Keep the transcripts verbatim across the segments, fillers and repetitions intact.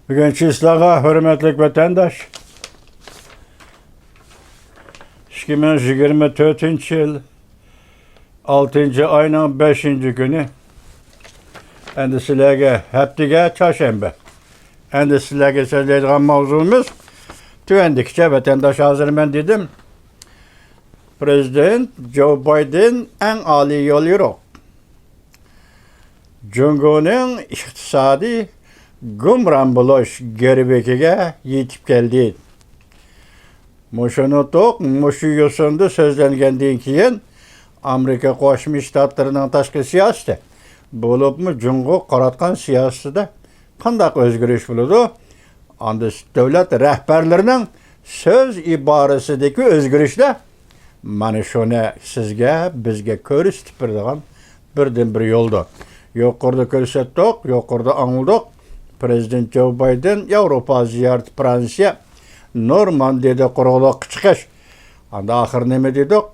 بۈگۈن چىسلاغا ھۆرمەتلىك ۋەتەنداش، ئىككى مىڭ يىگىرمە تۆتىنچى يىل ئالتىنچى ئاينىڭ بەشىنچى كۈنى. ئەمدى سىلەرگە ھەپتىگە چارشەنبە. ئەمدى سىلەرگە سۆزلەيدىغان ماۋزۇمىز تۆۋەندىكىچە، ۋەتەنداش، ھازىر مەن دېدىم، پرېزىدېنت جو بايدېن ئەڭ ئالىي يوليورۇق. جۇڭگونىڭ ئىقتىسادىي گۇمران بولۇش گىرۋىكىگە يېتىپ كەلدى. مۇشۇ نۇتۇق مۇشۇ يوسۇندا سۆزلەنگەندىن كېيىن، ئامېرىكا قوشما شتاتلىرىنىڭ تاشقى سىياسىتى، بولۇپمۇ جۇڭگوغا قاراتقان سىياسىتىدە قانداق ئۆزگىرىش بولىدۇ؟ ئاندىن دۆلەت رەھبەرلىرىنىڭ سۆز ئىبارىسىدىكى ئۆزگىرىشلەر، مانا شۇنى سىزگە، بىزگە كۆرسىتىپ بېرىدىغان بىردىنبىر يولدۇر. يۇقىرىدا كۆرسەتتۇق، يۇقىرىدا ئاڭلىدۇق. پرېزىدېنت جو بايدېن ياۋروپا زىيارىتى، فرانسىيە، نورماندىيەدە قۇرۇقلۇققا چىقىش. ئاندا ئاخىرى نېمە دېدۇق؟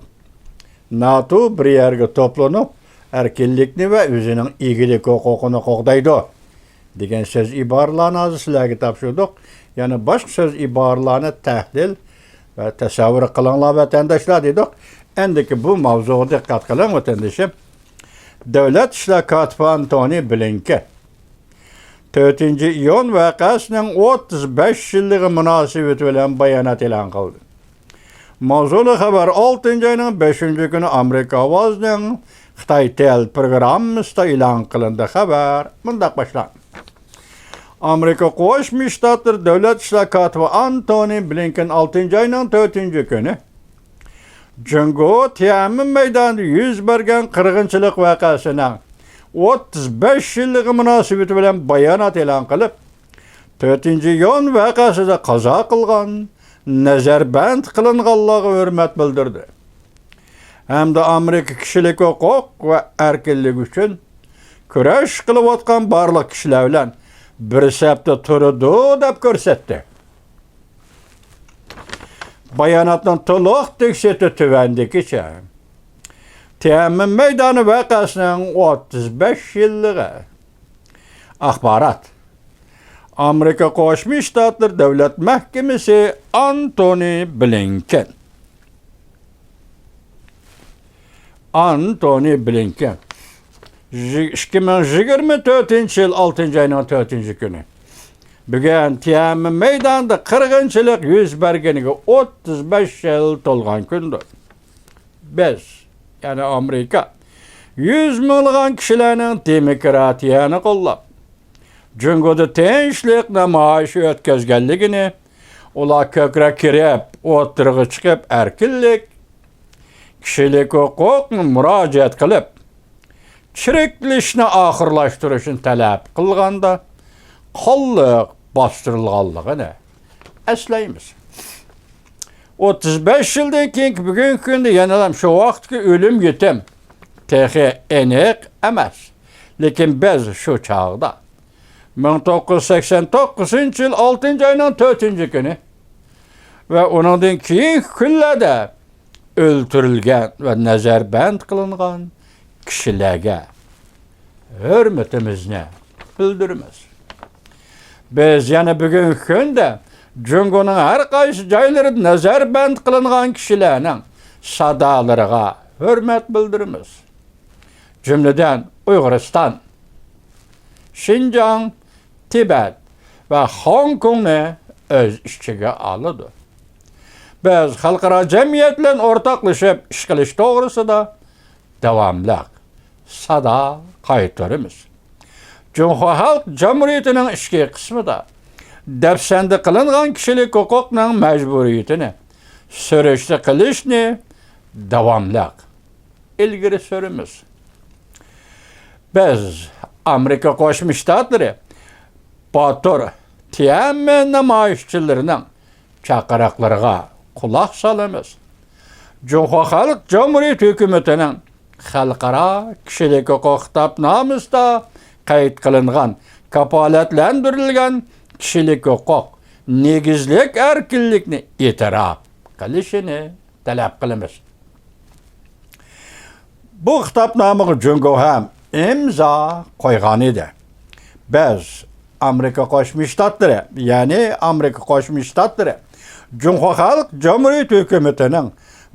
ناتو بىر يەرگە توپلىنىپ، ئەركىنلىكنى ۋە ئۆزىنىڭ ئىگىلىك ھوقۇقىنى قوغدايدۇ، دېگەن سۆز ئىبارىلەرنى ھازىر سىلەرگە تاپشۇردۇق. يەنە باشقا سۆز ئىبارىلەرنى تەھلىل ۋە تەسەۋۋۇر قىلىڭلار، ۋەتەنداشلار، دېدۇق. ئەمدىكى بۇ ماۋزۇغا دىققەت قىلىڭ، ۋەتەندىشىم. دۆلەت ئىشلار كاتىپى ئانتونى بلىنكېن تۆتىنچى ئىيۇن ۋەقەسىنىڭ ئوتتۇز بەش يىللىقى مۇناسىۋىتى بىلەن بايانات ئېلان قىلدى. ماۋزۇلۇق خەۋەر ئالتىنچى ئاينىڭ بەشىنچى كۈنى ئامېرىكا ئاۋازىنىڭ خىتاي تېلېپروگراممىسىدا ئېلان قىلىندى. خەۋەر مۇنداق باشلاندى. ئامېرىكا قوشما شتاتلىرى دۆلەت ئىشلار كاتىپى ئانتونى بلىنكېن ئالتىنچى ئاينىڭ تۆتىنچى كۈنى جۇڭگو تيەنئەنمېن مەيدانىدا يۈز بەرگەن قىرغىنچىلىق ۋەقەسىنىڭ ئوتتۇز بەش يىللىقى مۇناسىۋىتى بىلەن بايانات ئېلان قىلىپ، تۆتىنچى ئىيۇن ۋەقەسىدە قازا قىلغان، نەزەربەند قىلىنغانلارغا ھۆرمەت بىلدۈردى ھەمدە ئامېرىكا كىشىلىك ھوقۇق ۋە ئەركىنلىك ئۈچۈن كۈرەش قىلىۋاتقان بارلىق كىشىلەر بىلەن بىر سەپتە تۇرىدۇ، دەپ كۆرسەتتى. باياناتنىڭ تولۇق تېكىستى تۆۋەندىكىچە. تيەنئەنمېن مەيدانى ۋەقەسىنىڭ ئوتتۇز بەش يىللىقى. ئاخبارات. ئامېرىكا قوشما شتاتلىرى دۆلەت مەھكىمىسى ئانتونى بلىنكېن. ئانتونى بلىنكېن. يىگ-، ئىككى مىڭ يىگىرمە تۆتىنچى يىل ئالتىنچى ئاينىڭ تۆتىنچى كۈنى. بۈگۈن تيەنئەنمېن مەيدانىدا قىرغىنچىلىق يۈز بەرگىنىگە ئوتتۇز بەش يىل تولغان كۈندۇر. بىز، يەنى ئامېرىكا، يۈز مىڭلىغان كىشىلەرنىڭ دېموكراتىيەنى قوللاپ، جۇڭگودا تىنچلىق نامايىشى ئۆتكۈزگەنلىكىنى، ئۇلار كۆكرەك كېرىپ، ئوتتۇرىغا چىقىپ، ئەركىنلىك، كىشىلىك ھوقۇقنى مۇراجىئەت قىلىپ، چىرىكلىشىشنى ئاخىرلاشتۇرۇشنى تەلەپ قىلغاندا، قانلىق باستۇرۇلغانلىقىنى ئەسلەيمىز. ئوتتۇز بەش يىلدىن كېيىنكى بۈگۈنكى كۈندە يەنىلا شۇ ۋاقىتتىكى ئۆلۈم يېتىم تېخى ئېنىق ئەمەس. لېكىن بىز شۇ چاغدا، مىڭ توققۇز يۈز سەكسەن توققۇزىنچى يىل ئالتىنچى ئاينىڭ تۆتىنچى كۈنى ۋە ئۇنىڭدىن كېيىنكى كۈنلەردە ئۆلتۈرۈلگەن ۋە نەزەربەند قىلىنغان كىشىلەرگە ھۆرمىتىمىزنى بىلدۈرىمىز. بىز يەنە بۈگۈنكى كۈندە جۇڭگونىڭ ھەر قايسى جايلىرىدا نەزەربەند قىلىنغان كىشىلەرنىڭ سادالىرىغا ھۆرمەت بىلدۈرىمىز. جۈملىدىن ئۇيغۇرىستان، شىنجاڭ، تىبەت ۋە خوڭكوڭنى ئۆز ئىچىگە ئالىدۇ. بىز خەلقئارا جەمئىيەت بىلەن ئورتاقلىشىپ ئىش قىلىش توغرىسىدا داۋاملىق سادا قايتۇرىمىز. جۇڭخۇا خەلق جۇمھۇرىيىتىنىڭ ئىچكى قىسمىدا دەپسەندە قىلىنغان كىشىلىك ھوقۇقنىڭ مەجبۇرىيىتىنى سۈرۈشتە قىلىشنى داۋاملىق ئىلگىرى سۈرىمىز. بىز ئامېرىكا قوشما شتاتلىرى باتۇر تيەنئەنمېن نامايىشچىلىرىنىڭ چاقىرىقلىرىغا قۇلاق سالىمىز. جۇڭخۇا خەلق جۇمھۇرىيىتى ھۆكۈمىتىنىڭ خەلقئارا كىشىلىك ھوقۇق خىتابنامىسىدا قەيت قىلىنغان، كاپالەتلەندۈرۈلگەن كىشىلىك ھوقۇق، نېگىزلىك ئەركىنلىكنى ئېتىراپ قىلىشىنى تەلەپ قىلىمىز. بۇ خىتابنامىغا جۇڭگو ھەم ئىمزا قويغان ئىدى. بىز ئامېرىكا قوشما شتاتلىرى، يەنى ئامېرىكا قوشما شتاتلىرى جۇڭخۇا خەلق جۇمھۇرىيىتى ھۆكۈمىتىنىڭ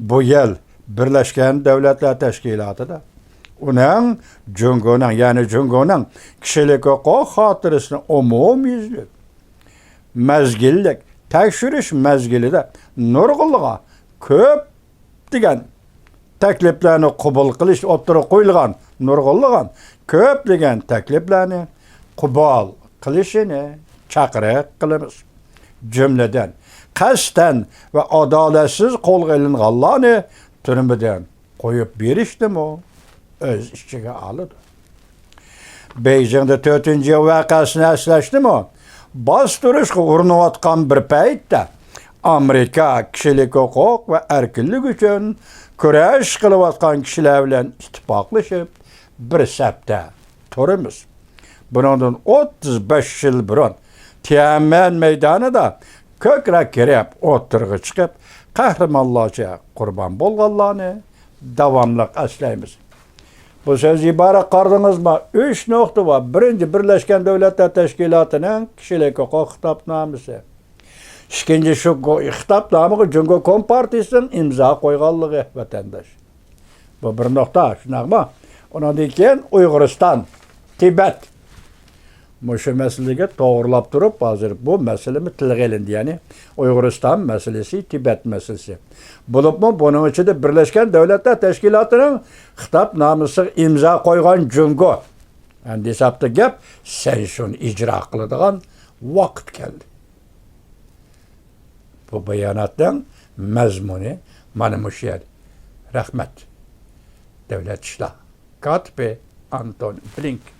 بۇ يىل بىرلەشكەن دۆلەتلەر تەشكىلاتىدا ئۇنىڭ، جۇڭگونىڭ، يەنى جۇڭگونىڭ كىشىلىك ھوقۇق خاتىرىسىنى ئومۇميۈزلۈك مەزگىللىك تەكشۈرۈش مەزگىلىدە نۇرغۇنلىغان كۆپ دېگەن تەكلىپلەرنى قوبۇل قىلىش ئوتتۇرىغا قويۇلغان نۇرغۇنلىغان كۆپ دېگەن تەكلىپلەرنى قوبۇل قىلىشىنى چاقىرىق قىلىمىز. جۈملىدىن، قەستەن ۋە ئادالەتسىز قولغا ئېلىنغانلارنى تۈرمىدىن قويۇپ بېرىشنىمۇ ئۆز ئىچىگە ئالىدۇ. بېيجىڭدا تۆتىنچى يىل ۋەقەسىنى ئەسلەشنىمۇ باستۇرۇشقا ئۇرۇنۇۋاتقان بىر پەيتتە، ئامېرىكا كىشىلىك ھوقۇق ۋە ئەركىنلىك ئۈچۈن كۈرەش قىلىۋاتقان كىشىلەر بىلەن ئىتتىپاقلىشىپ، بىر سەپتە تۇرىمىز. بۇنىڭدىن ئوتتۇز بەش يىل بۇرۇن تيەنئەنمەن مەيدانىدا كۆكرەك كېرىپ ئوتتۇرىغا چىقىپ، قەھرىمانلارچە قۇربان بولغانلارنى داۋاملىق ئەسلەيمىز. بۇ سۆز ئىبارە قارىدىڭىزمۇ؟ ئۈچ نۇقتا بار. بىرىنچى، بىرلەشكەن دۆلەتلەر تەشكىلاتىنىڭ كىشىلىك ھوقۇق خىتابنامىسى. ئىككىنچى، شۇ گو-، خىتابنامىغا جۇڭگو كومپارتىيىسىنىڭ ئىمزا قويغانلىقى، ۋەتەنداش. بۇ بىر نۇقتا، شۇنداقمۇ؟ ئۇنىڭدىن كېيىن ئۇيغۇرىستان، تىبەت. مۇشۇ مەسىلىگە توغرىلاپ تۇرۇپ، ھازىر بۇ مەسىلىمۇ تىلغا ئېلىندى، يەنى ئۇيغۇرىستان مەسىلىسى، تىبەت مەسىلىسى. بولۇپمۇ بۇنىڭ ئىچىدە بىرلەشكەن دۆلەتلەر تەشكىلاتىنىڭ خىتابنامىسىغا ئىمزا قويغان جۇڭگو ئەمدى ھېسابتا گەپ، سەن شۇنى ئىجرا قىلىدىغان ۋاقىت كەلدى. بۇ باياناتنىڭ مەزمۇنى مانا مۇشۇ يەردە. رەھمەت. دۆلەت ئىشلار كاتىپى ئانتون بلىنكېن.